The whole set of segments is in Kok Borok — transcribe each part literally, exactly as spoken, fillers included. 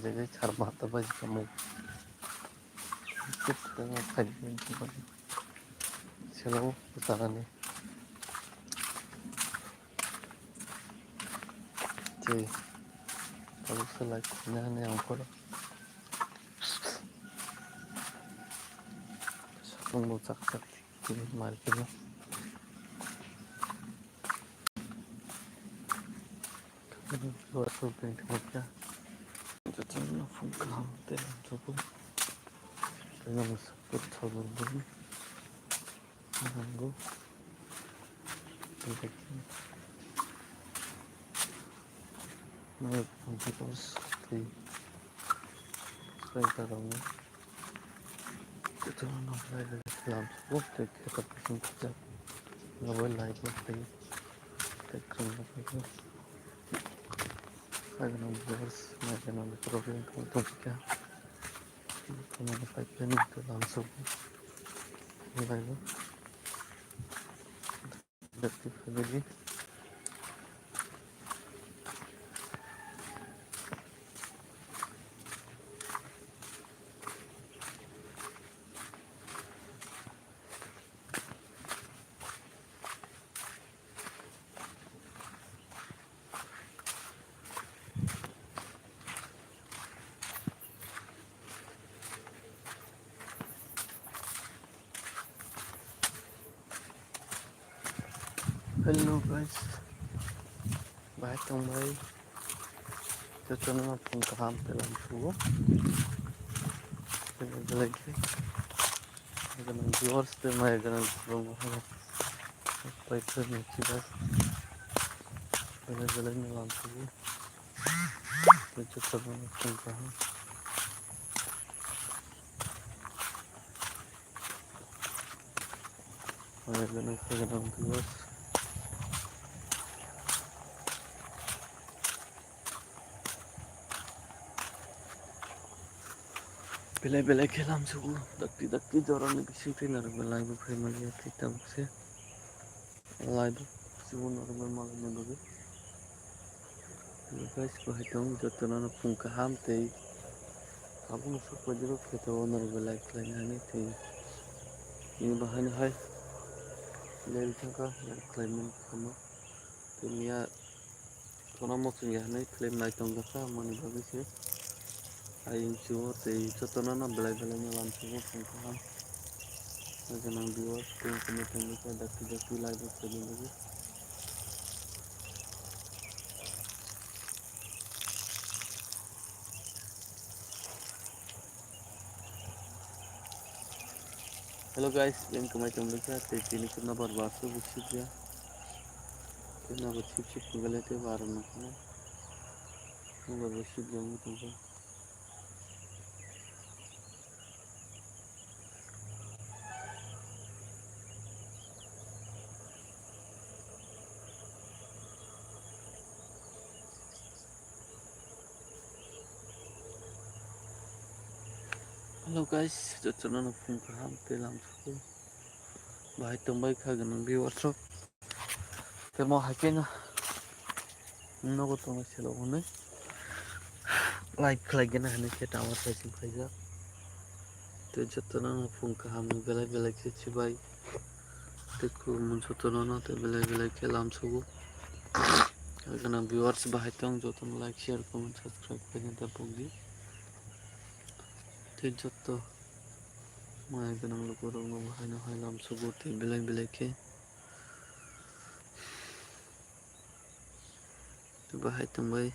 Tei sar bata bai kamai. Selo tanani. Tei tabuk se like khaina hani ang phoro. Sakung bo chak chak tini mal kino. Joto no phung kaham tei joto no support salbo nango. Nai phung kaham tei subscribe rok no. Jotono nokhlai bai lamsugo tei khe tok bising kisa. Nokbai lai bo tei tei khwrwng nokbai bo. Agano viewers, nai gana problem khe tong kha. Jotono nokhlai bai lamsugo. Nokbai bo. Happy family. Hello guys, bahai tongbai. Jotono phung kaham tei lamsugo. Belai belai khe. Ganang viewers tei maya ganang khulumgo. Pai khe nai chibai. Belai belai no lamsugo. Tei jotono phung kaham. Maya ganang khe ganang viewers. Belai belai khe lamsugo, dakti dakti jorani bising twi norok belai bo phai manya twi tabuk se. Lai bo chibun norok bai malai ni bagwi. Guys, bo hai tong jotono no phung kaham tei abo no sok pai diro khe to norok bai like khlai nani tei. Ni bahai no hai leri thangkha like khlai mani kamo. Tei miya tono muchung ya hinui film nai tong jakha, moni bagwi se. Ayung chio tei jotono no belai belai no lamsugo phung kaham. Naganang viewers, tei tini tongwi kha dakti dakti live o khaina bagwi. Hello guys, yang kamai tong lekha tei tini khuna bar bar so bisik ya. Kena bar sip sip tong lekha bar no. Bar bar sip ya mo tong. Hello guys, jotono no phung kaham tei lamsugo. Bahai tongbai kha ganang viewers rok. Temo haikhe no nogo tongma selo hwnwi like khlai gana hwnwi khe tower saichung khaijak. Tei jotono no phung kaham ni belai belai khe chibai. Tei khulumung jotono no tei belai belai khe lamsugo. Gana viewers bahai tong jotono like, share, comment, subscribe khaina da pokdi. Tei joto maya gwnang lukurokno bo haino hai lamsugo tei belai belai khe. Tei bahai tongbai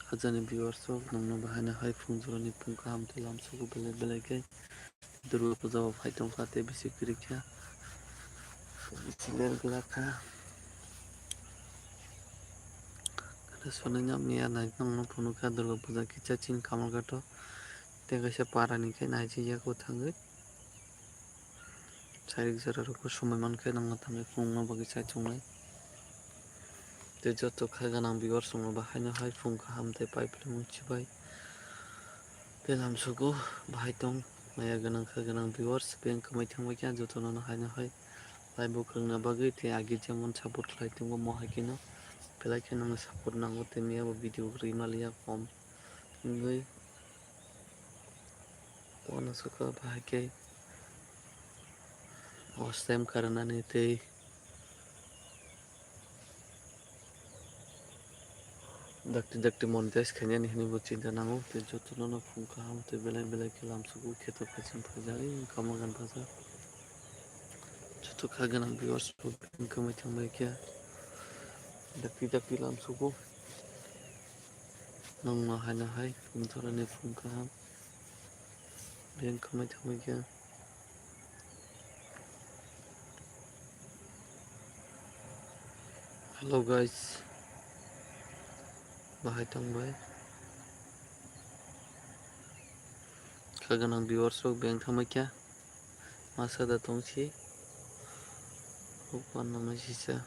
hajani viewers rok nokno bo haino hai phung jorani phung kaham tei lamsugo belai belai khe. Durga puja bo phai tongkha tei bisi kwrwi kha. Bisi ler glak kha. Khe sonwi nang miya nai nokno phunukha Durga puja kisa chini Kamalghat o. Tei kaisa para ni khe nai si ya kwthangwi. Chairik jora rok bo swmai mankhe nangma thangwi phunukna bagwi chaichungnai. Tei joto kha gwnang viewers rokno bo haino hai phung kaham tei pai philwimung chibai. Tei lamsugo bahai tong maya gwnang kha gwnang viewers beng kwmai thangbai khe jotono no haino hai live bo kwrwngna bagwi tei agi jemon support khlai tongo mo hai kheno belai kheno support nango tei miya bo video kwrwi maliya kom wngwi. Uanasuka bahai khe watch time karwnani tei dakti dakti monetize khainani hinwi bo chinta nango. Tei jotono no phung kaham tei belai belai khe lamsugo kheto kaiching phaijak, wngkha magan phaijak. Joto kha gwnang viewers rok wngkha mai thangbai khe dakti dakti lamsugo. Nongno haino hai phung thorani phung kaham. Beng khamai thangbai khe. Hello guys. Bahai thangbai. Kha gwnang viewers rok beng thangbai khe. Masa da tongsi. Hukman nama sisa.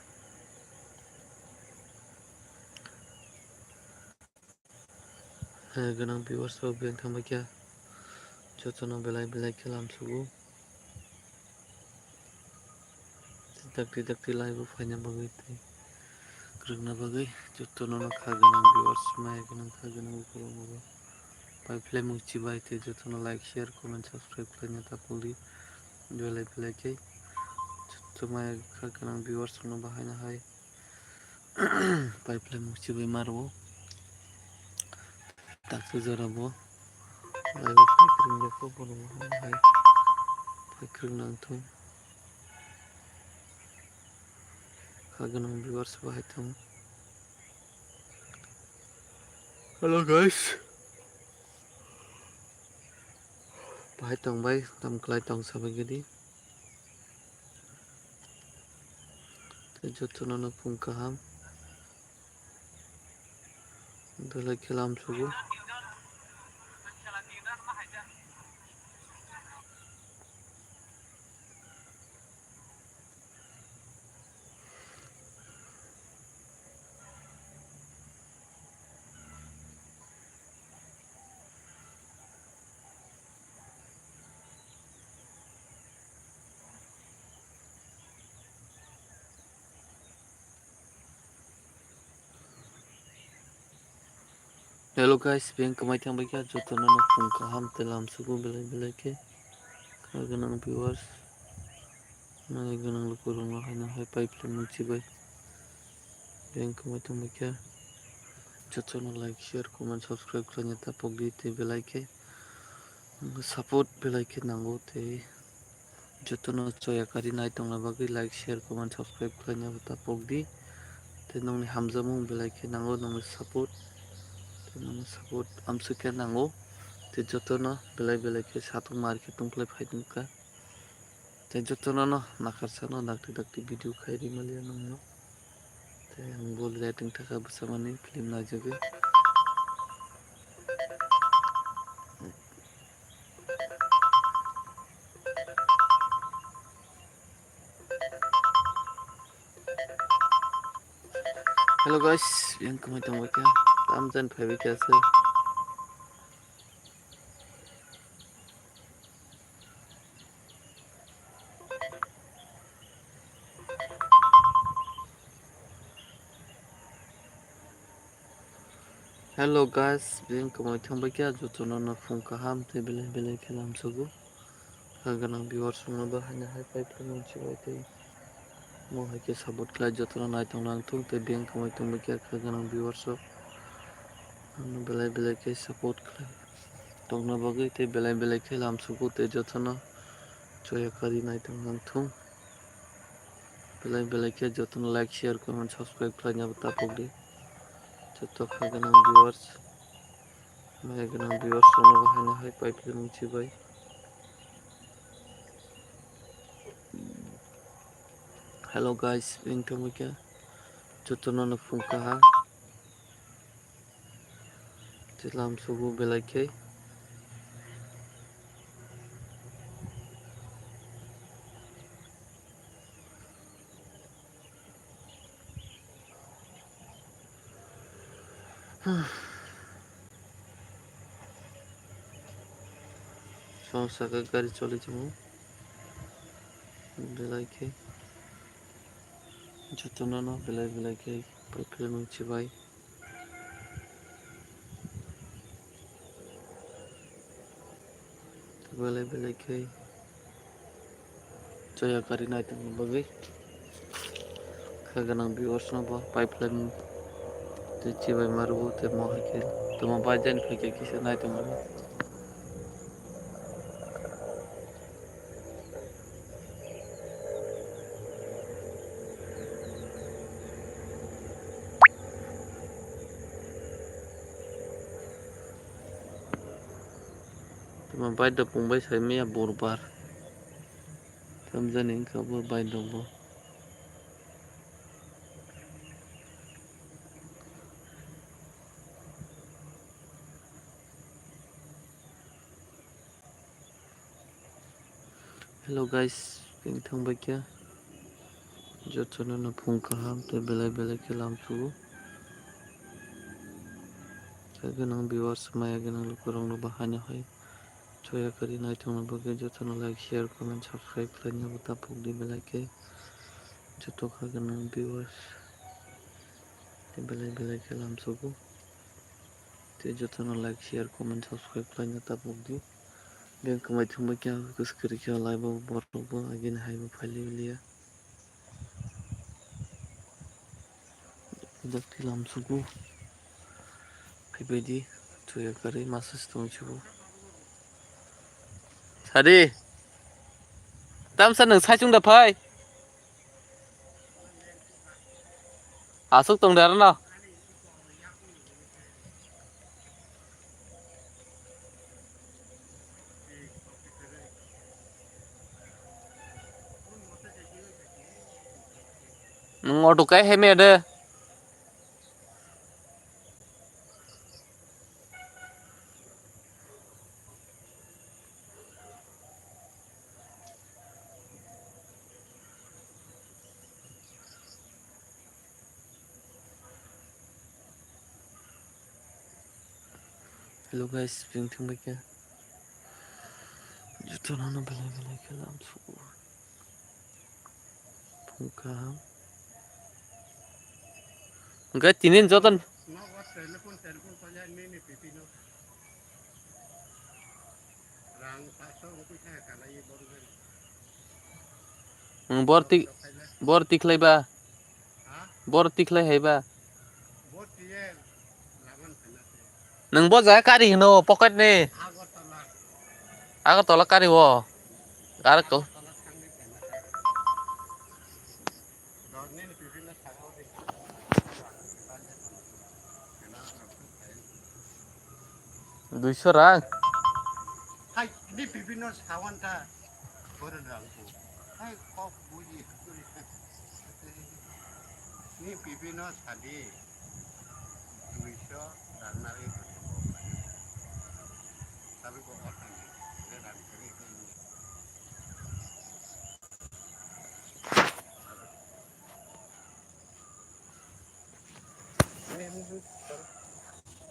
Hai gwnang viewers rok beng thangbai khe jotono belai belai khe lamsugo. Dakti dakti live o phaina bagwi tei kwrwngna bagwi jotono no kha gwnang viewers maya gwnang kha gwnang bukhuk rok no bo pai phlai mung chibai tei jotono like share comment subscribe khlaina tapukdi belai belai khe joto maya kha gwnang viewers rok no bahai no hai. Pipeline muchibwi maro. Taksa jora bo. Live o paikrwng jakho, bono hai paikrwng nang thung. Kha gwnang viewers bo hai thung. Hello guys. Bahai tong bai, tam klai tong sabai gidi. Tei jotono no phung kaham. Belai khe lamsugo. Hello guys, beng kwmai thang bai kha, jotono no phung kaham tei lamsugo belai belai khe. Kha gwnang viewers, nai gwnang lukurokno haino hai pipeline muchibai. Beng kwmai thang bai kha, jotono like, share, comment, subscribe khlaina tapokdi tei belai khe. Support belai khe nango tei jotono choya kari nai tongna bagwi like, share, comment, subscribe khlaina bo tapokdi. Tei nongni hamjakmung belai khe nango, nongni support tei nongni support amswk khe nango. Tei jotono belai belai khe satung mar khe tongphlai phai tongkha. Tei jotono no nakarsa no dakti dakti video khai ri maliya nongno. Tei ang bo lighting thaka bwsamani film naijagwi. Hello guys, yang kwmai tongbai kha, tamjani phaibai kha se. Hello guys, beng kwmai thang bai kha, jotono no phung kaham tei belai belai khe lamsugo. Kha gwnang viewers rokno bo haino hai pipeline muchibai tei mo hai khe support khlai jotono nai tongna nangthung tei beng kwmai tong bai kha kha gwnang viewers rok. Ano belai belai khe support khlai tongna bagwi tei belai belai khe lamsugo tei jotono choya kari nai tong nangthung. Belai belai khe jotono like, share, comment, subscribe khlaina bo tapokdi. Joto kha gwnang viewers, maya gwnang viewers rokno bo haino hai pipeline muchibai. Hello guys, beng thang bai kha, jotono no phung kaham. Tei lamsugo belai khe. Song saka gari choli tongo. Belai khe jotono no belai belai khe pipeline muchibai. Belai belai khe choya kari naitongni bagwi kha gwnang viewers no bo pipeline tei chibai ma rwo tei mo hai khe tamo bai jani phai khe kisa naitongmani. Tamo bai da pung bai sai maya burbar. Tamjani wngkha bo bai dong bo. Hello guys, tini thang bai khe jotono no phung kaham tei belai belai khe lam sugo. Khe gwnang viewers maya gwnang lukurok no bahai no hai choya kari naithokna bagwi jotono like, share, comment, subscribe khlaina bo ta pokdi belai khe joto kha gwnang viewers tei belai belai khe lam sugo. Tei jotono like, share, comment, subscribe khlaina ta pokdi. Beng kwmai thumbai khe ang kwswk kwrwi khe live o borok bo agini hai bo phailwi liya. Dakti lam sugo. Phaibaidi choya kari masa se tong chibo. Sadi. Tamsa nwng saichung da phai. Aswk tong da rwno. Nwng auto kai hai maya de. Hello guys, bini thang bai khe jotono no belai belai khe lam sugo. Phung kaham. Hwnkhe tini joto Ang bor tik, bor tiklai ba? Bor tiklai hai ba? Nwng bo jaga kari hino pocket ni? Agartala kari o. Ar ko. Duiso rang. Hai, ni pipi no sawan ta. Boro rang ko. Hai, kok buji. Ni pipi no sadi. Duiso rang nari. Tapi ko otan ni. Rang kiri kiri.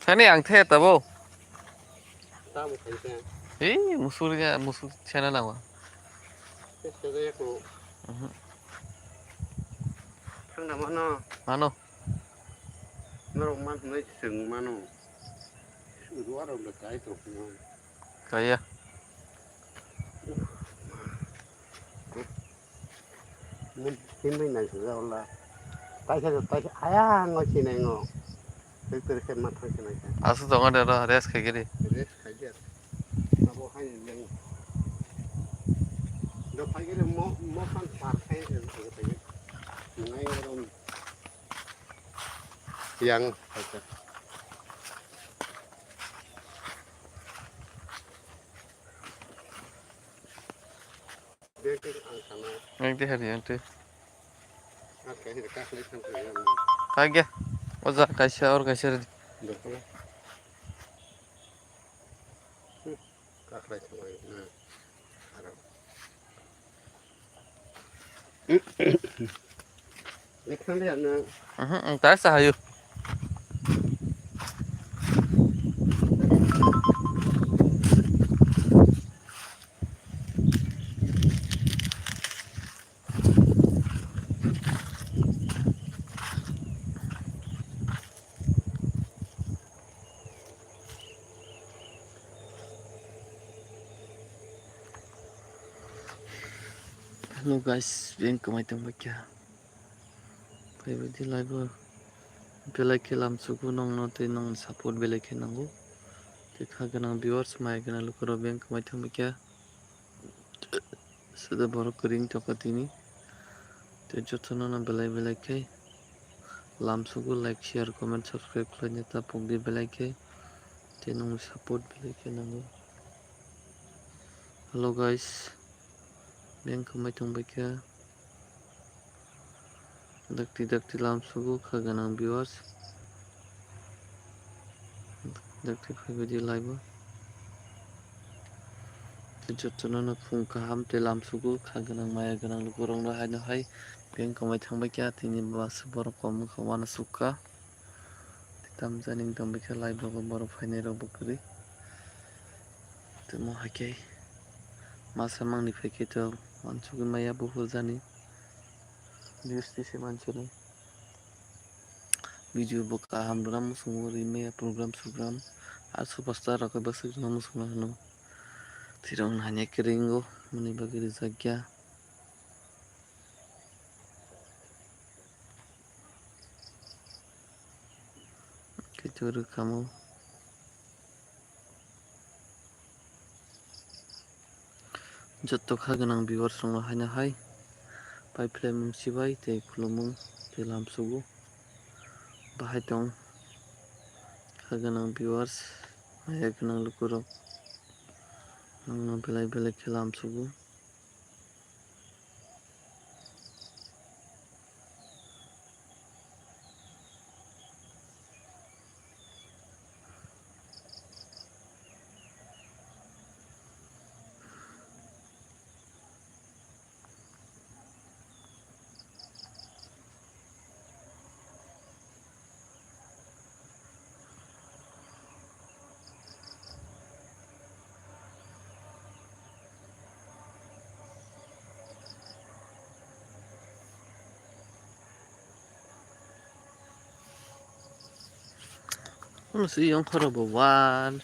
Thani ang the tabo. Tamo khaisa. Ei, musur ga, musur chana lawa. Testa de ko. Mhm. Thangna mano. Mano. Norok man hwnwi chwng mano. Ruwa rok da kai to. Kaya. Mun himri nai sujak wala. Taisa taisa ayang o sinai ngo. Tei tei khe ma thang sinai khe. Asu tongo de ro rest khai giri. Rest khai giri. Abo hai yang. Do khai giri mo mo phan par khai de khai giri. Ngai rom. Yang khai giri. Ang twi hari ang twi. Kagya. O ja kaisa or kaisa rwdi. Lekhan de ano. Mhm, ang taisa hayu. Hello guys, beng kwmai tongbaikha. Phaibaidi live o belai khe lamsugo nongno tei nongni support belai khe nango. Tei kha gwnang viewers, maya gwnang lukurok beng kwmai tongbaikha. Sida borok kwrwi wngtongkha tini. Tei jotono no belai belai khe lamsugo like, share, comment, subscribe khlaina ta pokdi belai khe. Tei nongni support belai khe nango. Hello guys, beng kwmai tongbaikha. Dakti dakti lamsugo kha gwnang viewers. Dakti phaibaidi live o. Tei jotono no phung kaham tei lamsugo kha gwnang maya gwnang lukurokno haino hai beng kwmai thangbaikha tini bwswk borok kom wngkha uanasukha. Tei tamjani wngtongbaikha live rogo borok phainairokbo kwrwi. Tamo haikhe masa mangni phaikhe to wansugwi maya buphur jani. News tise manchini video bo kaham rwna muchungo rimaya program sogram. Ar superstar rok khe bwswk rwna muchungma hwno. Tirok hanya kwrwi wngo mani bagwi rwjakya. Kaitor rwkhamo. Joto kha gwnang viewers rokno haino hai pai phlai mung sibai tei khulumung tei lamsugo. Bahai tong kha gwnang viewers, maya gwnang lukurok nongno belai belai khe lamsugo. Ano si yong khoro bo wan.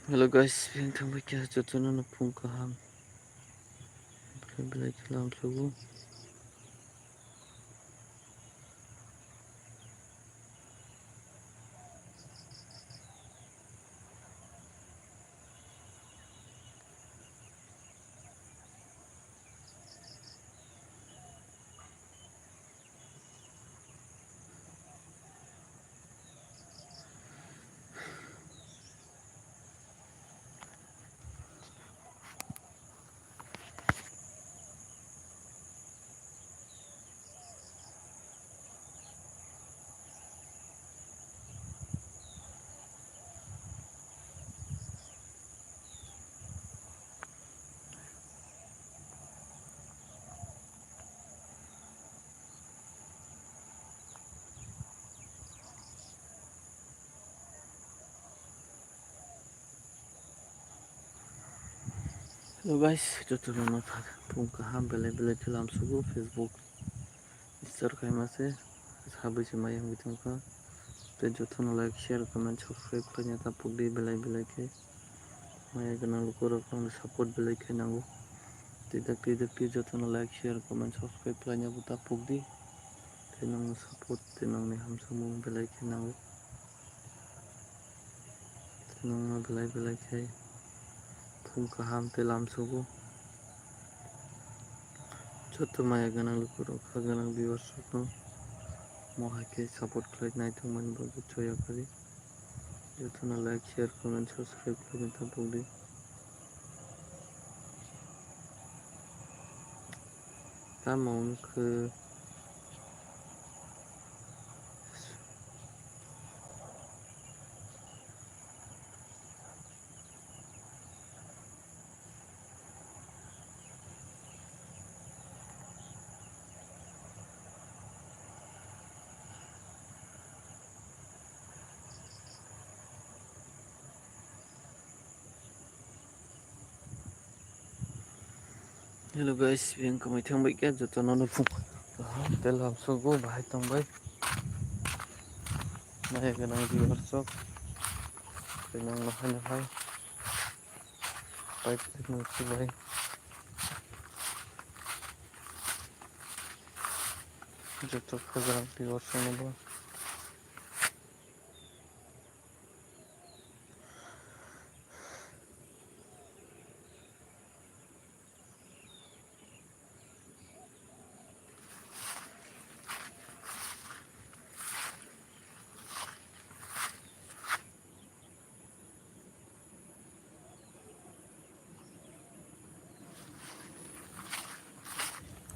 Hello guys, beng thangbai khe jotono no phung kaham. Belai khe lamsugo. Hello guys, jotono no phung kaham belai belai khe lamsugo Facebook. Share khaima se, sabai se maya wngwi tongkha. Tei jotono like, share, comment, subscribe khlaina ta pokdi belai belai khe. Maya gwnang lukurok nongni support belai khe nango. Tei dak tei dak tei jotono like, share, comment, subscribe khlaina bo ta pokdi. Tei nongni support tei nongni hamjakmung belai khe nango. Tei nongno belai belai khe phung kaham tei lamsugo. Joto maya gwnang lukurok, kha gwnang viewers rokno mo hai khe support khlai naithokmani bagwi choya phari. Jotono like, share, comment, subscribe khlai tongthokdi. Tamo wngkhe Hello guys, beng kamai thang bai khe joto no nukung. Tel hamsugo bahai tong bai. Nai ganang di warsok. Tenang lahai lahai. Pipe twi nungsi bai. Joto khajak di warsok no bo.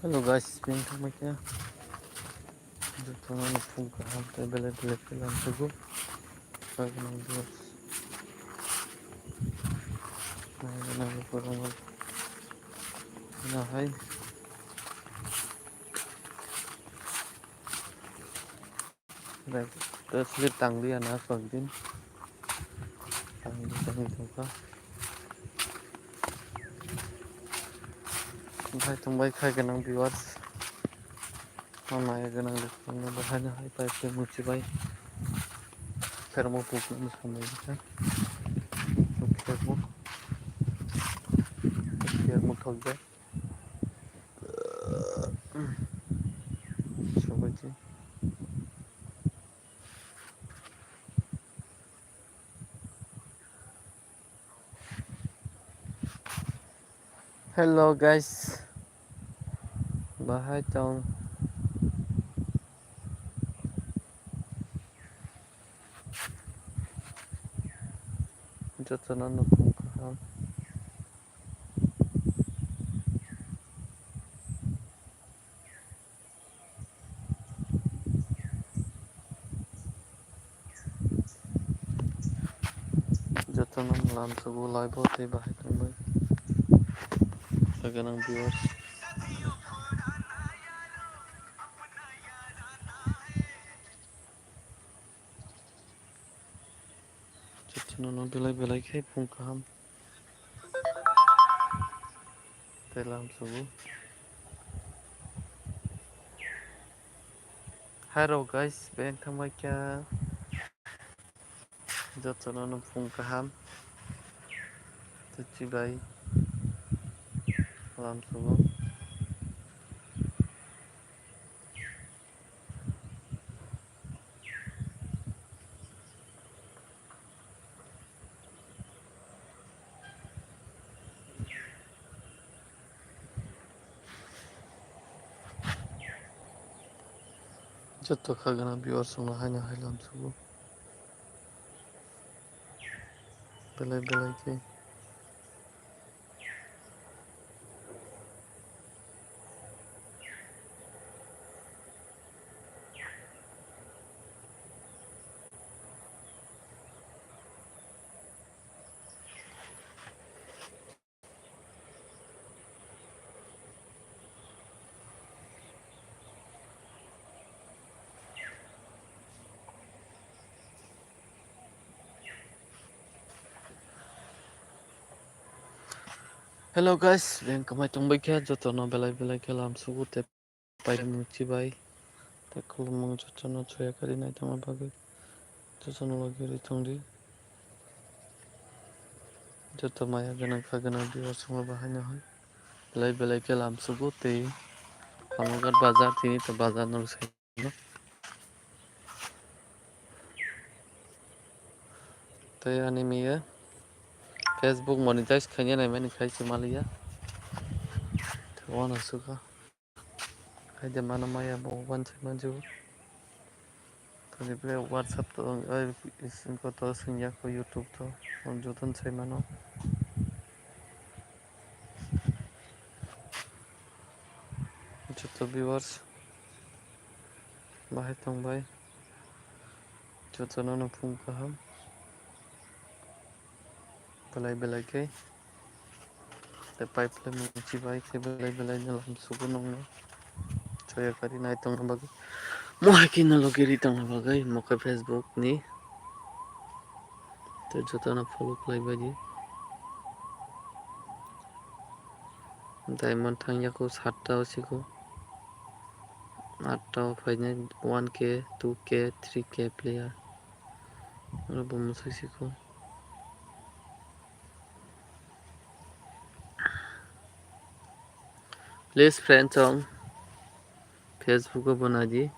Hello guys, beng thangbai khe jotono nukung kaham tei belai belai khe lamsugo. Nai nai borok no hai. Bai, to sile tangli ana kok din. Tangli tangli tongkha. Bai tongbai khai ganang viewers. Nai ganang rok tongna bahai no hai pipe twi muchi bai. Khermo pukna sambai kha. Khermo. Khermo thokjak. Sabaiti. Hello guys. Bahai tong. Jotono nukung kaham. Jotono lamsugo live o tei bahai tongbai. Loge nang viewers. Jotono no belai belai khe phung kaham. Tei lamsugo. Hello guys, beng thangbai kha. Jotono no phung kaham. Tei chibai lamsugo. Joto khagana viewers rokno haino hai lamsugo. Belai belai khe. Hello guys, beng kamai tongbai khe jotono belai belai khe lamsugo tei paimung chibai tei khulumung jotono chuya kari naitongma bagwi jotono logi ri tongdi. Joto maya gwnang kha gwnang viewers rokno bo haino hai belai belai khe lamsugo tei Pamukar bazar tini to bazar no sai. Tei ani miya Facebook monetize khaina naimani khai se maliya. Tei uanasukha. Khai de mano maya bo uansuk manjak. Reply WhatsApp to, ai, isin ko to singya ko YouTube to, ang joto sai mano. Joto viewers, bahai tong bai, joto no no phung kaham. Belai belai khe. Tei pipe le mungchi bai khe belai belai no lam sugo nongno. Choya kari nai tongna bagwi. Mohai khe no logi ri tongna bagwi mokhe Facebook ni. Tei jotono follow khlai bai di. Diamond thang yaku satta o siko. Atta o phainai one K, two K, three K player. Oro bo mwsai siko. Please friends, ang Facebook o bo nai di.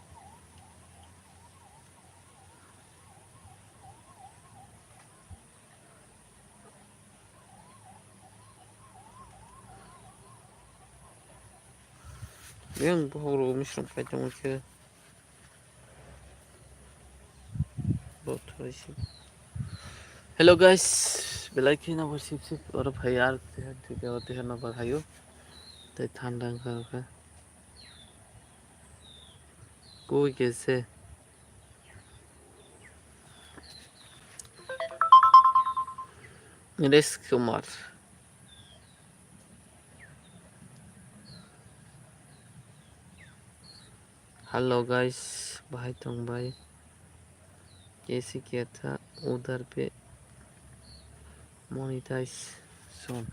Yang bohok rok misrok pai tongmo khe. Hello guys, belai khe nabo sip sip oro phai ar teher teher teher no bar hayo. Tei thanda wngkha wngkha. Koi khe se. Nilesh Kumar. Hello guys, bahai tong bai. Kesi kiya tha udhar pe monetize soon.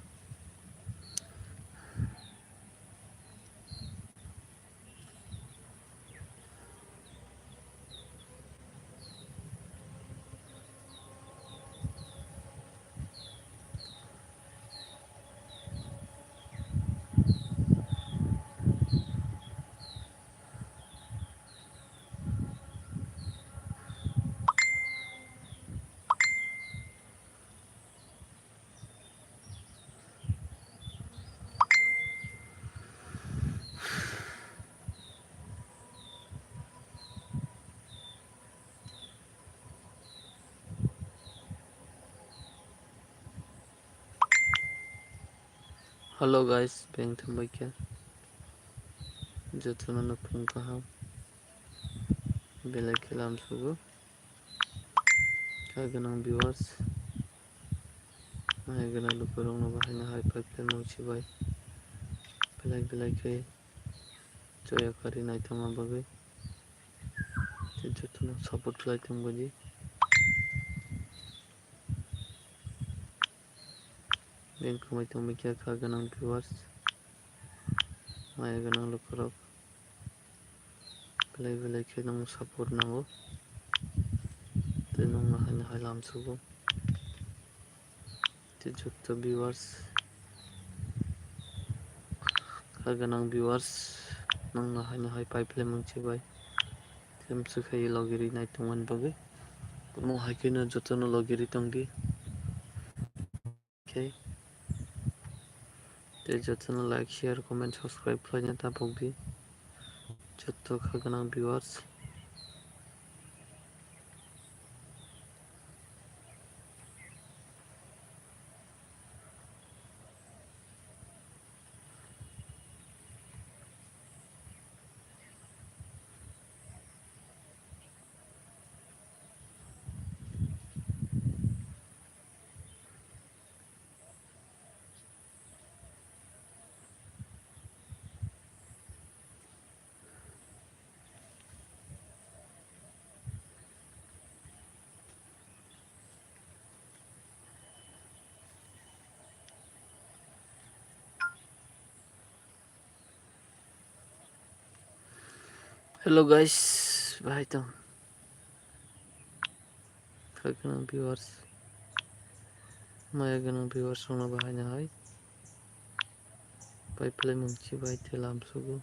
Hello guys, beng thumbai khe jotono no phung kaham belai khe lam sugo. Kha gwnang viewers, maya gwnang lukurokno bahai no hai pai khe mungsi bai belai belai khe choya kari naithokma bagwi tei jotono support khlai thung bai di. Beng kwmai tongbai khe kha gwnang viewers, maya gwnang lukurok. Belai belai khe nwng support nango. Tei nwng no haino hai lam sugo. Tei joto viewers, kha gwnang viewers, nwng no haino hai pipe le mungsi bai. Tei mswk hai logi ri nai tongmani bagwi. Omo hai kheno jotono logi ri tong di. Okay. Tei jotono like, share, comment, subscribe khlaina ta pok di. Joto kha gwnang viewers. Hello guys, bahai tong. Kha gwnang viewers, maya gwnang viewers rokno bahai no hai. Pipe le mungsi bai tei lam sugo.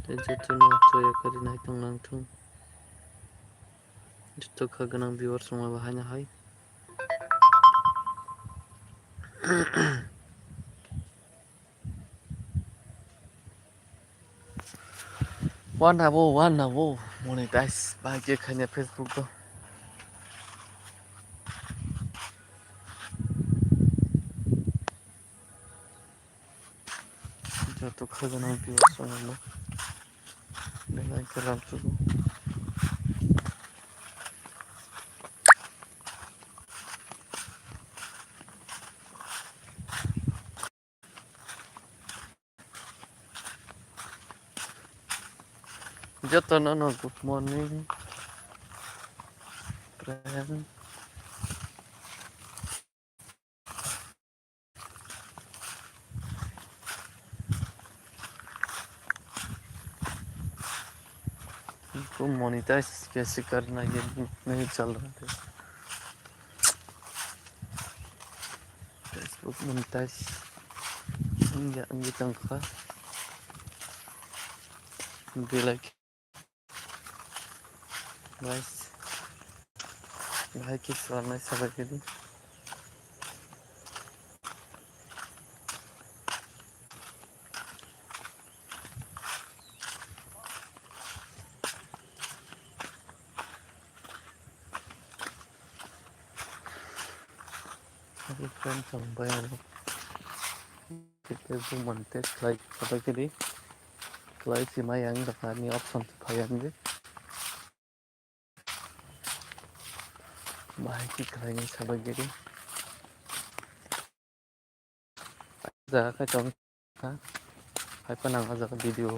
Tei jotono choya kari nai tong nang thung. Joto kha gwnang viewers rokno bahai no hai. Wana bo, wana bo. Monetize bahai khe khaina Facebook o. Joto khajana viewers rok no belai khe lamsugo. Jotono no good morning, friend. इनको मोनेटाइज कैसे करना, ये नहीं चल रहा है। Facebook monetize. Enggak, enggak tangka. Belai. Guys, bahai khe swrwngnai sabai khe di. Friend, chwng bai ano. Facebook monetize khlai khabai khe di. Khlai si mai ang daka ni option si phai ang di. Bahai khe khlai ni sabai khe di. Jaga khe tong kha. Hai phano ang o jaga video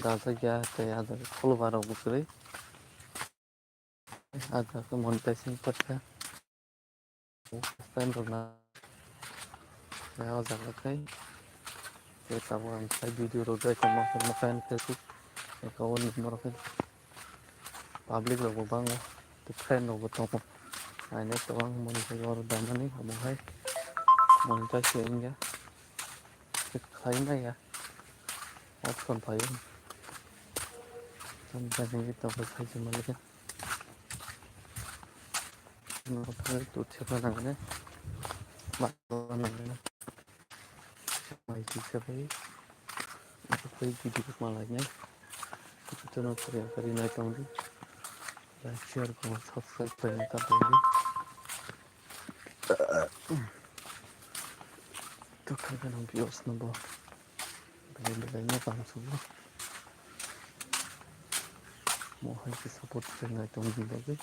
dajak ya tei o jaga follower rok bo kwrwi. O jaga khe monetization paikha. Friend rok na, o jaga khai. Tei tabuk ang khai video rok dai tongma khe mokhe Facebook account ni borok khai. Public rok bo bango, tei friend rok bo tongo. Aini tongo ang moni khai oro damani omo hai. Moni khai se wngya. Khlai maya. Option phaio. Tamo jani tabuk khai se mani khe. Tut thepna nangani. Ma nangani. Mai kisa bai. Bai video ma lainai. Jotono kari kari nai tongdi. Like, share, comment, subscribe khlaina ta tongdi. Tokha gwnang viewers no bo. Belai belai no tang sugo. Mo hai khe support khlainai tongdi bagwi.